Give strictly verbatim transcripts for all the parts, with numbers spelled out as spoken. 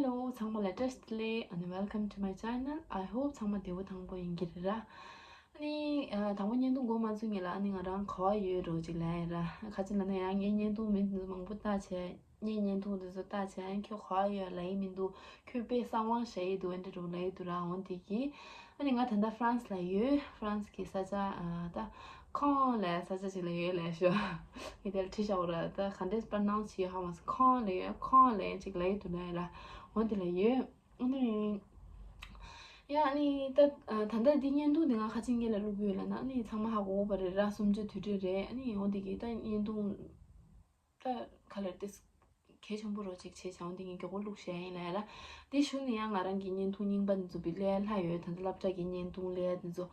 Hello ཚང་མ་ལ་བཀྲ་ཤིས་བདེ་ལེགས། ཨ་ནི་welcome to my channel. I hope ཚང་མ་བདེ་པོ་ཐང་པོ་ཡིན་གྱི་རེད་ར། ཨ་ནི་ཨ་དང་པོ་བརྙན་ཐུང་འགོ་མ་ཚུགས་སྔོན་ལ་ཨ་ནི་ང་རང་ག་པར་ཡོད་འགྲོ་ཅིག་ལབ་ཡ་ར། ག་ཅི་ལབ་ན་ཡང་ངའི་བརྙན་ཐུང་མི་འདི་ཚོ་མང་པོ་བལྟས་བྱས། ངའི་བརྙན་ཐུང་འདི་ཚོ་བལྟས་བྱས། ཨ་ནི་ཁྱོད་ག་པར་ཡོད་ལབ་ཡི་མི་འདུག་ཁྱོད་དཔེ་གསང་བ་བཤད་ཡི་འདུག་འདི་འདྲ་ལབ་ཡི་འདུག་ར། འོ་འདི་གི། ཨ་ནི་ང་ད་ལྟ་ཧྥ་རན་སི་ལ་ཡོད། ཧྥ་རན་སི་གི་ས་ཆ་ཨ་ད་ཁོང་ལབ་ས་ཆ་ཅིག་ལ་ཡོད་ལབ་ཤག་ངས་དེ་ལ་བྲིས་བཞག་ཡོད་ར། ད་ག་འདྲས་པར་ནང་བྱེད་ཡོད་ཧ་མ་སོང་། ཁོང་ལབ་ཡོད། ཁོང་ལབ་ཡ་ཅིག་ལབ་ཡི་འདུག་ལབ་ཡ་ར། འོ་འདི་ལ་ཡོད། ཨ་ནི། ཡ་ཨ་ནི་ད་ད་ལྟ་འདི་བརྙན་ཐུང་འདི་ང་ག་ཅི་སྔོན་ལ་བླུགས་ཡོད་ལབ་ན། ཨ་ནི་ཚང་མ་ཧ་གོ་གི་རེད་ར། གསུམ་བཅུ་དུས་དྲན་རེད། ཨ་ནི་འོ་འདི་གི་ད་བརྙན་ཐུང་ད་ག་ལེར་ཏེ་གལ་ཆེན་པོ་རོ་ཅིག་བྱས་བྱུང་འདི་ངས་མགྱོགས་པོ་བླུགས་བཞག་ཡིན་ལབ་ཡ་ར། དེ་གཞུག་ནས་ཡང་ང་རང་གི་བརྙན་ཐུང་རྙིང་པ་འདི་ཚོ་བི་ལས་ལྷག་ཡོད། ད་ལྟ་སློབ་གྲྭ་གི་བརྙན་ཐུང་ལས་འདི་ཚོ།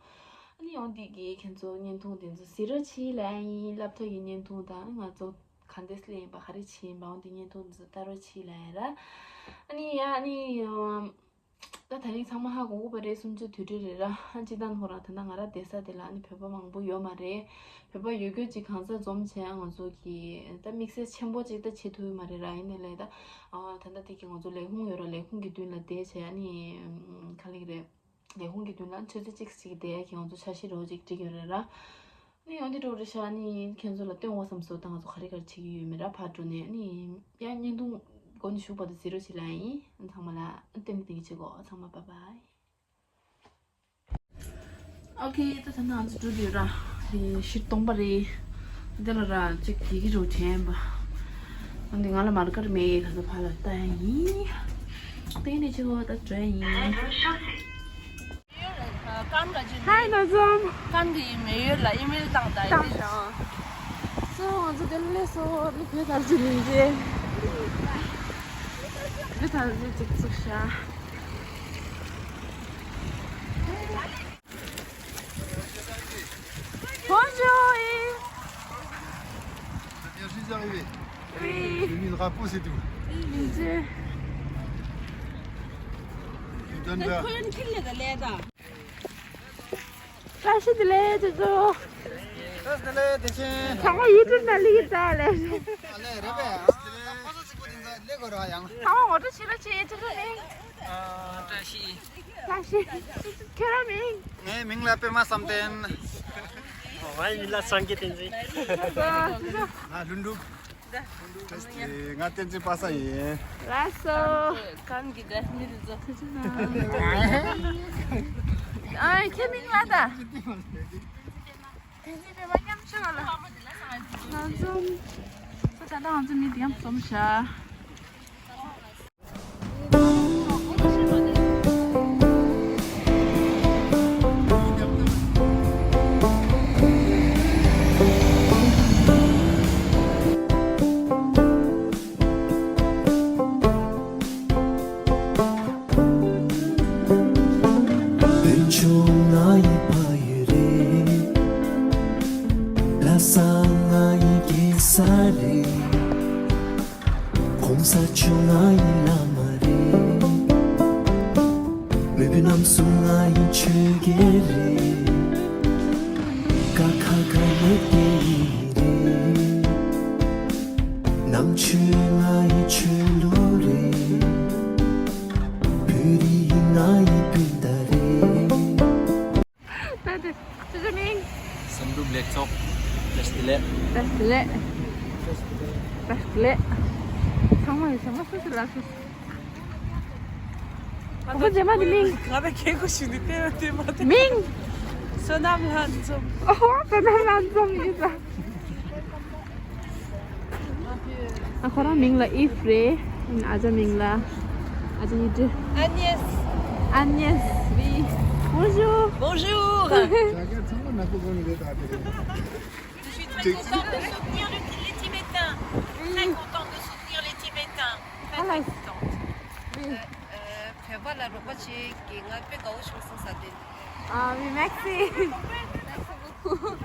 ཨ་ནི་འོ་འདི་གི་ཁྱེད་ཚོ་བརྙན་ཐུང་འདི་ཚོ་གཟིགས་རོགས་བྱེད་ལབ་ཡིན། སློབ་གྲྭ་གི་བརྙན་ཐུང་དང་ང་ཚོ་ག་འདྲས་ལས་ཡིན་པ་ག་རེ་བྱས་ཡིན་པ་འོ་འདི་བརྙན་ཐུང་འདི་ཚོ་ལྟ་རོགས་བྱེད་ལབ་ཡ་ར། ཨ་ནི་ཡ་ཨ་ནི། ད་དེ་རིང་ཚང་མ་ཧ་གོ་གི་རེད། གསུམ་བཅུ་དུས་དྲན་རེད་ར། ཨ་སྤྱིར་བཏང་ཧོ་ར་ད་ལྟ་ང་རང་བསྡད་ས་དེ་ལ་ཨ་ནི་བོད་པ་མང་པོ་ཡོད་མ་རེད། བོད་པ་ཡོད་རྒྱུ་ཅིག་གང་ས་འཛོམས་བྱས་ང་ཚོ་གི་ད་དམིགས་བསལ་ཆེན་པོ་ཅིག་ད་བྱེད་ཐུབ་ཡོད་མ་རེད་ར། ཡིན་ནའི་ལས་ད་ཨ་ད་ལྟ་དེ་གི་ང་ཚོ་ལས་ཁུངས་ཡོད་ར། ལས་ཁུངས་ཀྱི་མདུན་ལ་བསྡད་བྱས་ཨ་ནི་ག་ལེར་རེད། ལས་ཁུངས་ཀྱི་མདུན་ལ་ཆུ་ཚོད་གཅིག་ཅིག་བསྡད་ཡ་གི་ང་ཚོ་འཆར་གཞི་རོ་ཅིག་བསྒྲིགས་ཡོད་རེད་ར། ནི་ཡོང་འདི་འགྲོ་རེད་ཤག་ནི་ཁྱེད་ཚོ་ལ་སྟོན་འོ་བསམ་སོ་དང་ང་ཚོ་ག་རེ་ག་རེ་བྱེད་ཀྱི་ཡོད་མེད་ར་ཕར་འགྲོ་ནས་ནི་ཡང་བརྙན་ཐུང་འགོ་ནས་གཞུག་བར་དུ་གཟིགས་རོགས་བྱེད་ལ་ཡིན། ཚང་མ་ལ་སྟོན་གི་དེ་གི་བྱེད་གོ། ཚང་མ་bye bye. ཨོ་ཁེ། ད་ད་ང་ཚོ་འགྲོ་དུས་ར་དེ་ཕྱི་སྟོང་པ་རེད། དེ་ལ་ར་ཅིག་དེ་གི་རོ་དྲན་པ། འདི་ང་ལ་མར་ཀར་མེད། ད་ད་ཕར་ལ་ལྟ་ཡིན། དེ་ནས་བྱེད་གོ་ད་འགྲོ་ཡིན། Hi Nazam. གང་གི་ཡིན་མེད་ཡོད་ལ་ཨི་མེལ་བཏང་ད་ཡིན། བཏང་ཤག་སོ་ང་ཚོ་དེ་ལས་སོ་ནི་བོད་དར་ཅིག་ལིན་ཅེ། བོད་དར་ཅིག་ཅིག་བཙུགས་ཤག Bonjour. Je viens juste d'arriver. Oui. J'ai mis le drapeau, c'est tout. ལིན་ཅེ། Je donne la. བཀྲ་ཤིས་བདེ་ལེགས་ཅོ་ཅོ། བཀྲ་ཤིས་བདེ་ལེགས་བདེ་ཆེན། ཚང་མ་ཡུ་ཊུབ་ནང་སླེབས་ཀྱི་འདུག་ལས། ཨ་ལས་རེད་པས། ཨ་ཁོ་ཚོ་གཅིག་པུ་དེ་ཚོ་སླེབས་དགོས་རེད་ཡང་། ཚང་མ་ངོ་སྤྲོད་བྱེད་རོགས་བྱེད། ཅོ་ཅོ་མིང་། ཨ་བཀྲ་ཤིས། བཀྲ་ཤིས། ཁྱོད་རང་མིང་། ངའི་མིང་ལ་པད་མ་བསམ་གཏན། ཨོ་ངའི་མིང་ལ་སངས་རྒྱས་བསྟན་འཛིན། ཅོ་ཅོ། ང་ལྷུན་གྲུབ། ང་བསྟན་འཛིན་པ་སངས་ཡིན། ལགས་སོ། གང་གི་འདྲ་མི་རེད་ཚོ། ཨ་ཁྱེད་མིང་ལ་ད། བསྟན་འཛིན་པད་མ་མཉམ་ཆུང་ལ། ང་ཚོ། ད་ལྟ་ང་ཚོ་མི་འདི་ཡང་འཛོམས་ཤག་གོང་ས་མཆོག་ང་ཡི་བླ་མ་རེད། མོས་གུས་རྣམ་གསུམ་ང་ཡི་ཆོས་རྒྱལ་རེད། ཀ་ཁ་ག་ཡོད་དེ་ཡིན་རེད། ནང་ཆོས་ང་ཡི་ཆོས་ལུགས་རེད། བོད་རིགས་ང་ཡི་སྤུན་ཟླ་རེད། ད་དེ་ཅི་ཅི་མིང་། བསམ་གྲུབ་ལེགས་ཚོགས། བཀྲ་ཤིས་བདེ་ལེགས། བཀྲ་ཤིས་བདེ་ལེགས། བཀྲ་ཤིས་བདེ་ལེགས། ཚང་མ་ཡོད་ཚང་མ་སུ་སུ་ལ་སུ་སུ། ཨོ་ཁོ་རྗེས་མ་དེ་མིང་། ང་ད་ཁྱེད་ཁོ་ཞུ་ནི་དེ་དེ་མ་དེ། མིང་། བསོད་ནམས་ལྷ་འཛོམས། ཨོ་བསོད་ནམས་ལྷ་འཛོམས་ཡིན་ཙང་། ཨ་ཁོ་རང་མིང་ལ་ཨིབ་རེད། ཨ་ཅག་མིང་ལ་ཨ་ཅག་ཡིད་དྲི། Agnès. Agnès. Oui. Bonjour. Bonjour. Je suis très contente de soutenir le- les Tibétains. Très contente de soutenir les Tibétains. Très, très contente. Oui. Euh, euh, བོད་པ་ལ་རོགས་པ་བྱེད་ཀྱི་ང་དཔེ་དགའ་བོ་བྱུང་སོང་ས་དེ། Ah oui, merci. Merci beaucoup.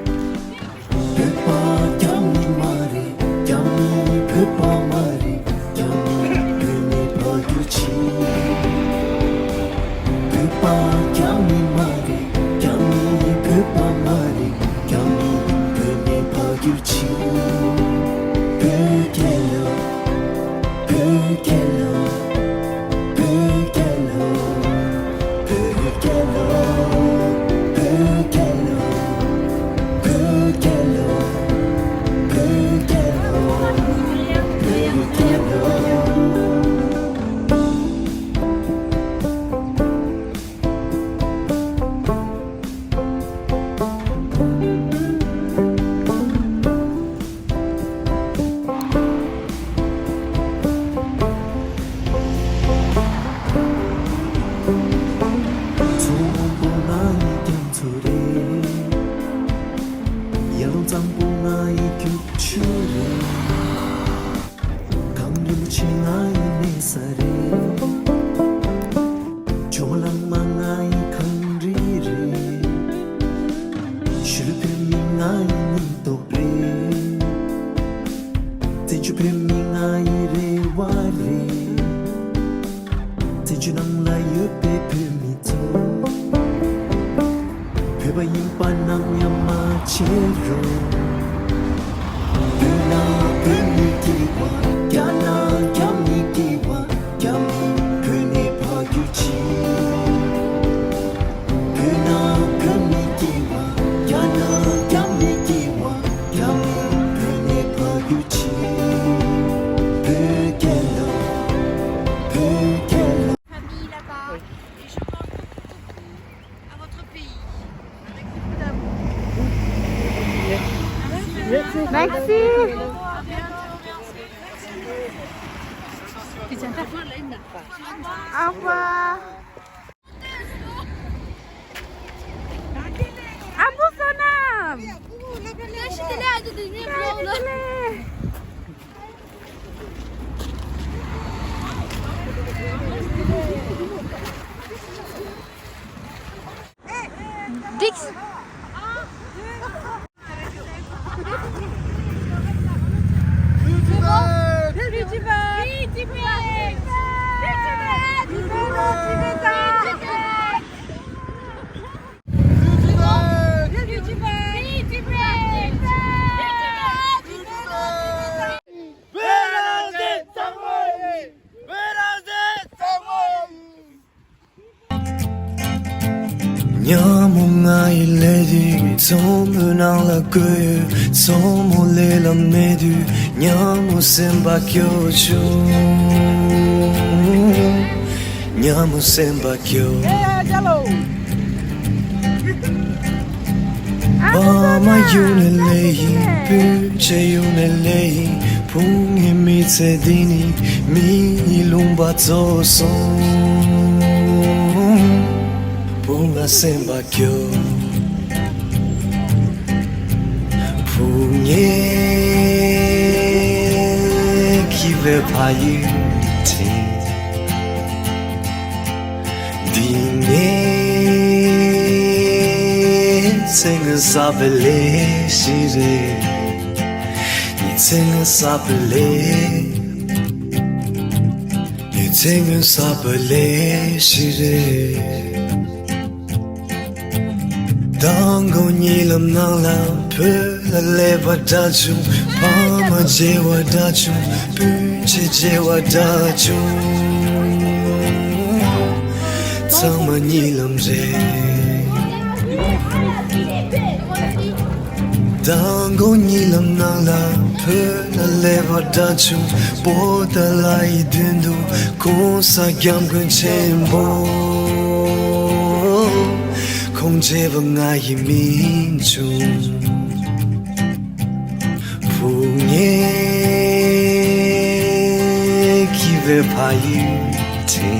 བོད་པ་རྒྱ་མི་མ་རེད། རྒྱ་མི་བོད་པ་མ་རེད། རྒྱ་མི་བོད་ནས་ཕར་རྒྱུག་ཕྱིན། བོད་པ་རྒྱ་མི་མ་རེད། རྒྱ་མི་བོད་པ་མ་རེད། རྒྱ་མི་བོད་ནས་ཕར་རྒྱུག་ཕྱིན། བོད་རྒྱལ་ལོ། ཆེ་ང་ཡི་གནས་ས་རེད། ཇོ་མོ་གླང་མ་ང་ཡི་གངས་རི་རེད། ཤུལ་བོད་མི་ང་ཡི་སྙིང་སྟོབས་རེད། བཙན་བྱོལ་བོད་མི་ང་ཡི་རེ་བ་རེད། བཙན་བྱོལ་ནང་ལ་ཡོད་པའི་བོད་མི་ཚོ། བོད་པ་ཡིན་པ་ནང་ཡང་མ་བརྗེད་རོགས། བོད་ནང་བོད་མི་སྐྱིད་པ། རྒྱ་ནག་རྒྱ་མི་སྐྱིད་པ། རྒྱ་མི་བོད་ནས་ཕར་རྒྱུག་ཅིག་བོད་ནང་བོད་མི་སྐྱིད་པ། རྒྱ་ནག་རྒྱ་མི་སྐྱིད་པ། རྒྱ་མི་བོད་ནས་ཕར་རྒྱུག་ཅིག་བོད་རྒྱལ་ལོ། བོད་རྒྱལ་ལོ། Famille là-bas. Et je pense beaucoup, beaucoup à votre pays. Avec beaucoup d'amour. Merci. Merci. À bientôt. Au revoir. Au revoir. Abu Sonam. Dix. ཉ་མོ་ང་ཡི་ལས་དུས་མཚོ་མོའི་ནང་ལ་བསྐོར་ཡོད། མཚོ་མོ་ལས་ལ་མེད་དུས་ཉ་མོ་སེམས་པ་སྐྱོ་བྱུང་། ཉ་མོ་སེམས་པ་སྐྱོ། ཕ་མ་ཡུལ་ནས་སླེབས་ཡིན། སྤུན་མཆེད་ཡུལ་ནས་སླེབས་ཡིན། ཕུང་ངེ་མི་ཚེ་འདི་ནི་མི་ཡི་ལུང་པ་རྫོགས་སོང་། བུ་ང་སེམས་པ་སྐྱོ། ཕུང་ངེ་གི་བོད་ཕ་ཡུལ་དེ། འདི་ནས་ཚེ་སྔོན་བསགས་པའི་ལས་ཤིག་རེད། ངའི་ཚེ་སྔོན་བསགས་པའི་ལས། ངའི་ཚེ་སྔོན་བསགས་པའི་ལས་ཤིག་རེད། མདང་དགོང་གཉིད་ལམ་ནང་ལ་བོད་ལ་སླེབས་པ་འདྲ་བྱུང་། ཕ་མ་མཇལ་བ་འདྲ་བྱུང་། སྤུན་མཆེད་མཇལ་བ་འདྲ་བྱུང་། ཚང་མ་གཉིད་ལམ་རེད། མདང་དགོང་གཉིད་ལམ་ནང་ལ་བོད་ལ་སླེབས་པ་འདྲ་བྱུང་། པོ་ཏཱ་ལ་ཡི་མདུན་དུ་གོང་ས་སྐྱབས་མགོན་ཆེན་པོ། ཁོང་མཇལ་བ་ང་ཡི་སྨིན་བྱུང་། ཕུང་ངེ་གི་བོད་ཕ་ཡུལ་དེ།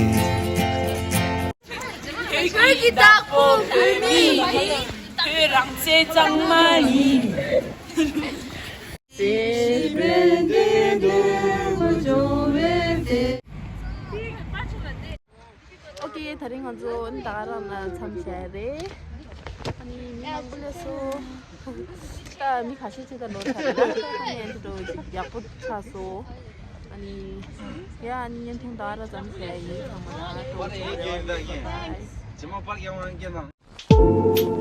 བོད་ཀྱི་བདག་པོ་བོད་མི་ཡིན། བོད་རང་བཙན་གཙང་མ་ཡིན། ཨོ་ཀེ། དེ་རིང་ང་ཚོ་ནི་ད་ག་རང་ལ་མཚམས་བཞག་ཡ་རེད། ཨ་ནི་མི་མང་པོ་སླེབས་སོང་། ད་མི་ཁ་ཤས་ཅིག་ད་ལོ་ཚར་རེད། ཨ་ནི་ཨ་འདྲ་ཅིག་ཡག་པོ་ཆགས་སོང་། ཨ་ནི་ཡ། ཨ་ནི་བརྙན་ཐུང་ད་ག་རང་ཙམ་བཞག་ཡ་ཡིན། ཚང་མ་ལ་ཐུགས་རྗེ་ཆེ།